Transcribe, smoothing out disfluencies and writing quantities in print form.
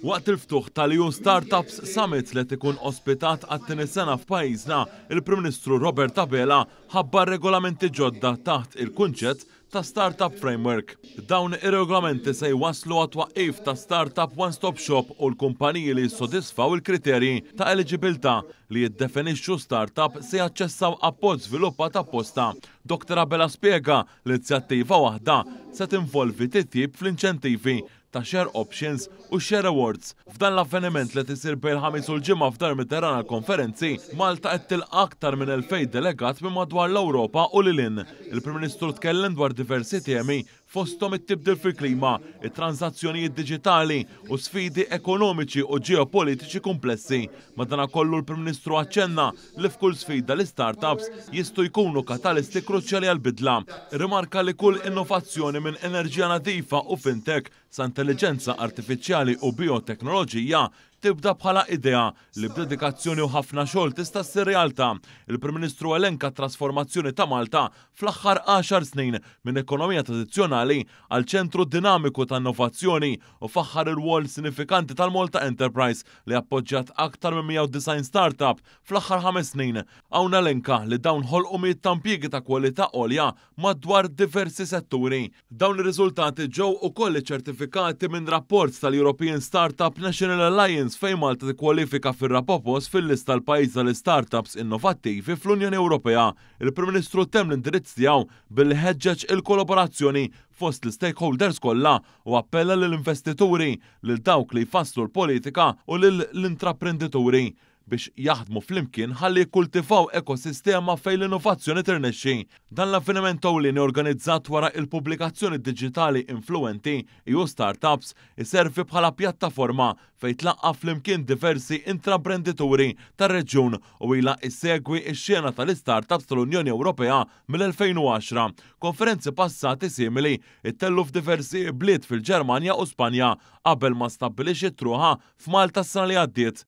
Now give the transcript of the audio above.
Waqt il-ftuħ tal-EU Startups Summit li qed ikun ospitat għat-tieni sena f'pajjiżna, il-Prim Ministru Robert Abela ħabbar regolamenti ġodda taħt il-kunċett ta' Startup Framework. Dawn ir-regolamenti se jwasslu għat-twaqqif ta' Startup One Stop Shop u l-kumpaniji li jissodisfaw il-kriterji ta' eliġibilità li jiddefinixxu startup se jaċċessaw appoġġ żviluppat apposta. Dr Abela spjega l-inizjattiva waħda se tinvolvi titjib fl-inċentivi ta' share options u share awards. F'dan l-avveniment li tisir bejn il-Ħamis u l-Ġimgħa f'Dar Mediterrana Konferenzi, Malta qed tilqa' aktar minn 2000 delegat minn madwar l-Ewropa u lil hinn. Il-Prim Ministru tkellem dwar diversi temi, fosthom it-tibdil fil-klima, it-transazzjonijiet diġitali u sfidi ekonomiċi u ġeopolitiċi komplessi. Madanakollu, l-Prim Ministru aċċenna li f'kull sfida l-startups jistgħu jkunu katalisti kruċjali għal-bidla. Rimarka li kull innovazzjoni, minn enerġija nadifa u fintech sa intelligenza artifiċjali u bioteknoloġija, tibda bħala idea li b'dedikazzjoni u ħafna xogħol tista' ssir realtà. Il-Prim Ministru elenka trasformazzjoni ta' Malta fl-aħħar 10 snin minn ekonomija tradizzjonali għal ċentru dinamiku ta' innovazzjoni u faħħar ir-rwol sinifikanti tal-Malta Enterprise li appoġġjat aktar minn 190 startup fl-aħħar 5 snin. Hawn elenka li dawn ħolqu mijiet ta' impjiegi ta' kwalità għolja madwar diversi setturi. Dawn ir-riżultati ġew ukoll ċertifikati minn rapport tal-European Startup National Alliance, fejn Malta tikkwalifika fir-raba' post fil-lista l-pajjiż tal-startups innovattivi fl-Unjoni Ewropea. Il-Prim Ministru temm l-indirizz tiegħu billi ħeġġeġ il-kollaborazzjoni fost l-stakeholders kollha u appella lill-investituri, lil dawk li jfasslu l-politika u lill-intraprendituri biex jaħdmu flimkien ħalli jikkultivaw ekosistema fejn l-innovazzjoni tirnexxi. Dan l-avveniment ewlieni, organizzat wara il-pubblikazzjoni diġitali influenti EU Startups, iservi bħala pjattaforma fejn tlaqqa flimkien diversi intraprendituri tar-reġjun u ila issegwi x-xena tal-startups tal-Unjoni Ewropea mill-2010. Konferenzi passati simili ittellgħu f'diversi bliet fil-Ġermanja u Spanja qabel ma stabbilixxiet ruħha f'Malta s-sena li għaddiet.